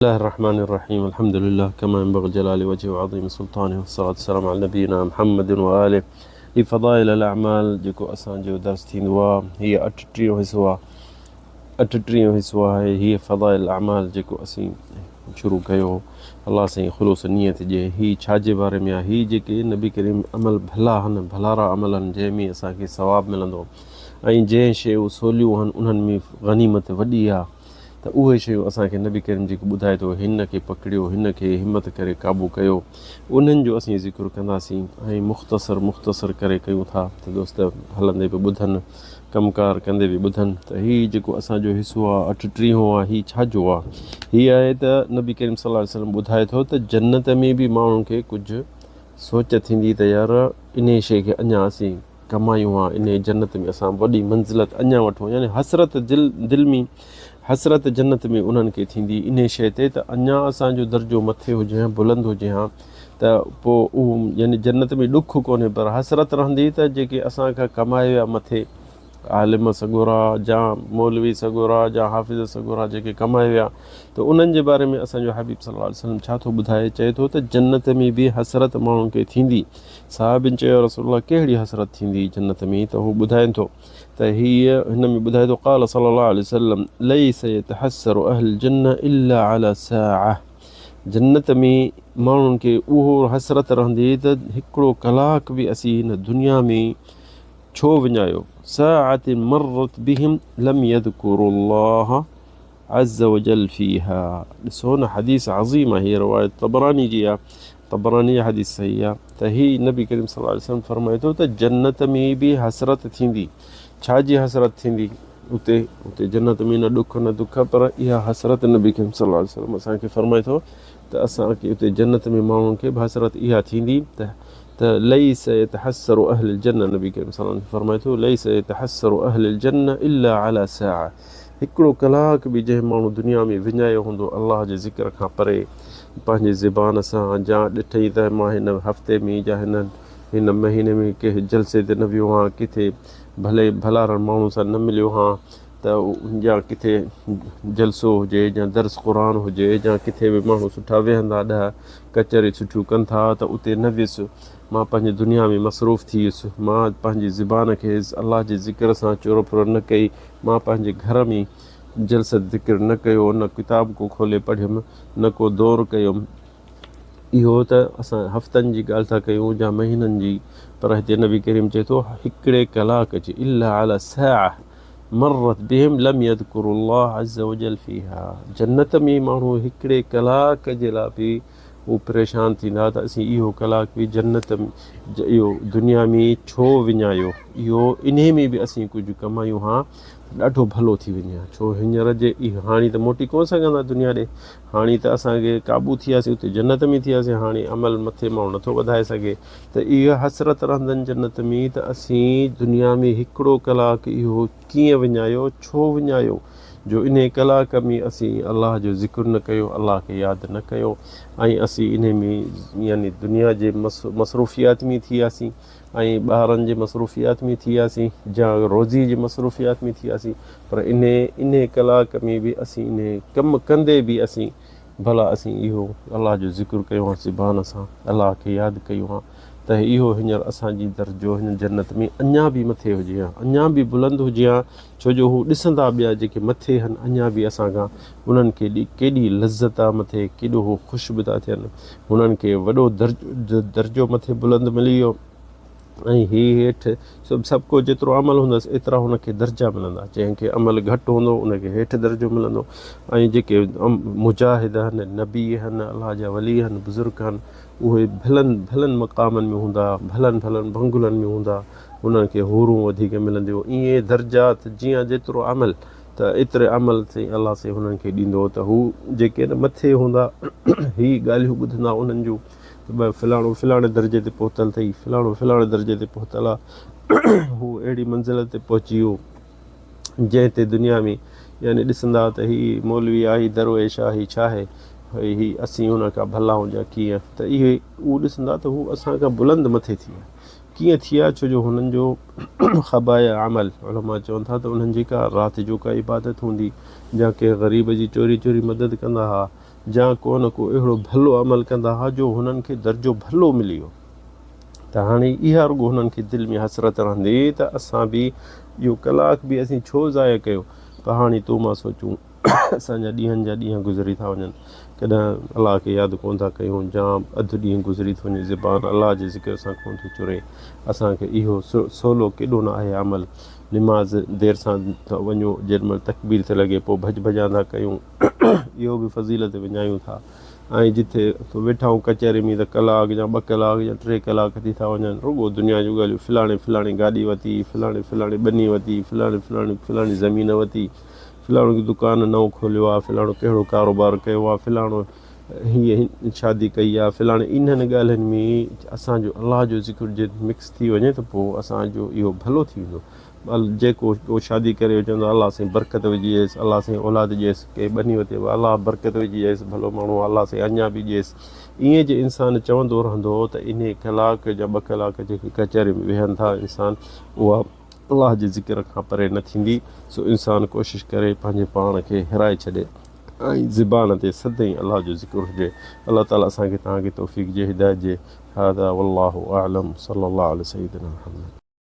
الله الرحمن الرحيم الحمد لله كما ينبغي جلال وجهه وعظيم سلطانه والصلاة والسلام على نبينا محمد وآله. هي فضائل الاعمال جيڪو اسان جو درس ٿيندو آ، هي اٺٽيهون حصو آ، اٺٽيهون حصو آهي هي فضائل الاعمال جيڪو اسين شروع ڪيو هو. الله سائين خلوص نيت ڏي. هي ڇا جي باري ۾ آ؟ هي جيڪي نبي ڪريم عمل ڀلا هن، ڀلارا عمل هن، جنهن ۾ اسان کي ثواب ملندو ۽ جنهن شيء سوليون هن انهن ۾ غنيمت وڏي آ، ته اهي شيون اسان کي نبي ڪريم جيڪو ٻڌائي ٿو، هن کي پڪڙيو، هن کي همت ڪري قابو ڪيو، انهن جو اسين ذڪر ڪنداسين ۽ مختصر مختصر ڪري ڪيون ٿا ته دوست هلندي به ٻڌن، ڪم ڪار ڪندي به ٻڌن ته هي جيڪو اسان جو حصو آ، اٺٽيهون آ، هي ڇا جو آ؟ هي آهي ته نبي ڪريم صلي الله عليه وسلم ٻڌائي ٿو ته جنت ۾ به ماڻهن کي ڪجهه سوچ ٿيندي ته يار انهي شيء کي اڃا اسين ڪمايون ها، انهيء جنت ۾ اسان وڏي منزلت اڃا وٺون ها، يعني حسرت دل دل ۾ حسرت جنت ۾ انهن کي ٿيندي انهيء شيء تي ته اڃا اسان جو درجو مٿي هجي ها، بلند هجي ها ته پوء اهو يعني جنت ۾ ڏک ڪونهي پر حسرت رهندي ته جيڪي اسان کان ڪمائي ويا مٿي عالم سڳورا جا مولوي سڳورا جا حافظ سڳورا جيڪي ڪمائي ويا ته انهن جي باري ۾ اسان جو حبيب صلي الله عليه وسلم ڇا ٿو ٻڌائي، چئي ٿو ته جنت ۾ به حسرت ماڻهن کي ٿيندي. صحابين چيو يا رسول الله ڪهڙي حسرت ٿيندي جنت ۾ ته هو ٻڌائين ٿو ته هيء هن ۾ ٻڌائي ٿو قال صلي الله عليه وسلم ليس يتحسر اهل الجنه الا على ساعه جنت ۾ ماڻهن کي اهو حسرت رهندي ته هڪڙو ڪلاڪ به اسين هن دنيا ۾ ڇو وڃايو ساعه مرت بهم لم يذكروا الله عز وجل فيها. ڏسو نه حديث عظيم آهي، هي روايت طبراني جي آهي، طبراني جي حديث صحيح آهي ته هي نبي ڪريم صلي الله عليه وسلم فرمائي ٿو ته جنت ۾ به حسرت ٿيندي. ڇا جي حسرت ٿيندي؟ اتي اتي جنت ۾ نه ڏک نه دک، پر اها حسرت نبي ڪريم صلي الله عليه وسلم اسان کي فرمائي ٿو ته اسان کي اتي جنت ۾ ماڻهن کي به حسرت اها ٿيندي ته ته ليس يتحسر اهل الجنه، نبي ڪريم صلي الله عليه وسلم فرمائي ٿو ليس يتحسر اهل الجنه الا على ساعه، هڪڙو ڪلاڪ به جنهن ماڻهو دنيا ۾ وڃايو هوندو الله جي ذڪر کان پري پنهنجي زبان سان جا ڏٺئي ته مان هن هفتي ۾ يا هن هن مهيني ۾ ڪنهن جلسي تي نه ويو هان، ڪٿي ڀلي ڀلارن ماڻهن سان نه مليو هان ته يا ڪٿي جلسو هجي يا درس قرآن هجي يا ڪٿي به ماڻهو سٺا ويهندا ڏهه ڪچهري سٺيون ڪن ٿا ته اتي نه ويس، مان پنهنجي دنيا ۾ مصروف ٿي ويس، مان پنهنجي زبان کي الله جي ذڪر سان چورو ڦرو نه ڪئي، مان پنهنجي گهر ۾ جلسه ذڪر نه ڪيو، نه ڪتاب ڪو کولي پڙهيم، نه ڪو دور ڪيم. اهو ته اسان هفتن جي ڳالهه ٿا ڪيون يا مهينن جي، پر هتي نبي ڪريم چئي ٿو هڪڙي ڪلاڪ جي الا علي ساعه مرت بهم لم يذڪروا الله عز وجل فيها، جنت ۾ ماڻهو هڪڙي ڪلاڪ جي لاء به هو پريشان ٿيندا ته اسين اهو ڪلاڪ به جنت اهو دنيا ۾ ڇو وڃايو، اهو انهي ۾ به اسين ڪجهه ڪمايون ها ته ڏاڍو ڀلو ٿي وڃي ها، ڇو هينئر جي هاڻي ته موٽي ڪونه سگهندا دنيا ڏي، هاڻي ته اسان کي قابو ٿي وياسين اتي جنت ۾ ٿي وياسين، هاڻي عمل مٿي ماڻهو نٿو وڌائي سگهي ته اها حسرت رهندن جنت ۾ ته اسين دنيا ۾ هڪڙو ڪلاڪ اهو ڪيئن وڃايو، ڇو وڃايو، جو انهي ڪلاڪ ۾ اسين الله جو ذڪر نه ڪيو، الله کي ياد نه ڪيو ۽ اسين انهي ۾ يعني دنيا جي مصروفيات ۾ ٿي وياسين ۽ ٻارن جي مصروفيات ۾ ٿي وياسين يا روزي جي مصروفيات ۾ ٿي وياسين پر انهي انهي ڪلاڪ ۾ به اسين انهي ڪم ڪندي به اسين ڀلا اسين اهو الله جو ذڪر ڪيون ها زبان سان الله کي ياد ڪيون ها ته اهو هينئر اسان جي درجو هن جنت ۾ اڃا به مٿي هجي ها اڃا به بلند هجي ها ڇو جو هو ڏسندا ٻيا جيڪي مٿي هن اڃا به اسان کان انهن کي ڪيڏي لذت آ مٿي ڪيڏو هو خوش به ٿا ٿين هنن کي وڏو درجو مٿي بلند ملي ويو ۽ هي هيٺ سو سڀ ڪو جيترو عمل هوندس ايترا هن کي درجا ملندا جنهن کي عمل گهٽ هوندو ان کي هيٺ درجو ملندو ۽ جيڪي مجاهد هن نبي هن الله جا ولي هن بزرگ هن اهي ڀلن ڀلن مقامن ۾ هوندا ڀلن ڀلن بنگلن ۾ هوندا انهن کي حورون وڌيڪ ملنديون ائين درجات جيئن جيترو عمل ته ايتري عمل سين الله سين هنن کي ڏيندو ته هو جيڪي نه مٿي هوندا هي ڳالهيون ٻڌندا انهن جون ته ڀئي فلاڻو فلاڻي درجي تي پهتل اٿئي فلاڻو فلاڻي درجي تي پهتل آ هو اهڙي منزل تي پهچي ويو جنهن تي دنيا ۾ يعني ڏسندا ته هي مولوي آ هي درويش آ هي ڇا آهي هي اسين هن کان ڀلا آهيون يا ڪيئن ته اهي اهو ڏسندا ته هو اسان کان بلند مٿي ٿي ويا ڪيئن ٿي ويا ڇو جو هنن جو خبايا عمل علماء چون ٿا ته انهن جي ڪا رات جو ڪا عبادت هوندي يا ڪنهن غريب جي چوري چوري مدد ڪندا ها. جا ڪو نه ڪو اهڙو ڀلو عمل ڪندا ها جو هنن کي درجو ڀلو ملي ويو ته هاڻي اها رڳو هنن کي دل ۾ حسرت رهندي ته اسان به اهو ڪلاڪ به اسين ڇو ضايع ڪيو پر هاڻي تو مان سوچون اسان جا ڏينهن جا ڏينهن گذري ٿا وڃن ڪڏهن الله کي ياد ڪونه ٿا ڪيون جا اڌ ڏينهن گذري ٿو وڃي زبان الله جي ذڪر سان ڪونه ٿي چري اسان کي اهو سولو ڪيڏو نه آهي عمل نماز دير سان ٿا وڃون جيڏي مهل تڪبير ٿي لڳي پوء ڀڄ ڀڄان ٿا ڪيون اهو به فضيلت وڃايون ٿا ۽ جتي ويٺا آهيون ڪچهري ۾ ته ڪلاڪ يا ٻه ڪلاڪ يا ٽي ڪلاڪ ٿي ٿا وڃن رڳو دنيا جون ڳالهيون فلاڻي فلاڻي گاڏي وتي فلاڻي فلاڻي ٻني وتي فلاڻي فلاڻي فلاڻي زمين وتي فلاڻو دڪان نئون کوليو آهي فلاڻو ڪهڙو ڪاروبار ڪيو آهي فلاڻو هيء شادي ڪئي آهي فلاڻي انهن ڳالهين ۾ اسان جو الله جو ذڪر جي مڪس ٿي وڃي ته پوء اسان جو اهو ڀلو ٿي ويندو جيڪو ڪو شادي ڪري چوندو الله سائين برڪت وجهي ڏيس الله سائين اولاد ڏيس ڪي ٻني وتي الله برڪت وجهي ڏيس ڀلو ماڻهو الله سائين اڃا به ڏيس ائين جي انسان چوندو رهندو ته انهي ڪلاڪ يا ٻه ڪلاڪ جيڪي ڪچهري ۾ ويهن ٿا انسان اها الله جي ذڪر کان پري نه ٿيندي سو انسان ڪوشش ڪري پنهنجي پاڻ کي هيرائي ڇڏي ۽ زبان تي سدائين الله جو ذڪر هجي الله تعالي اسان کي توهان کي توفيق جي هدايت جي هذا والله اعلم صلي الله علي سيدنا محمد.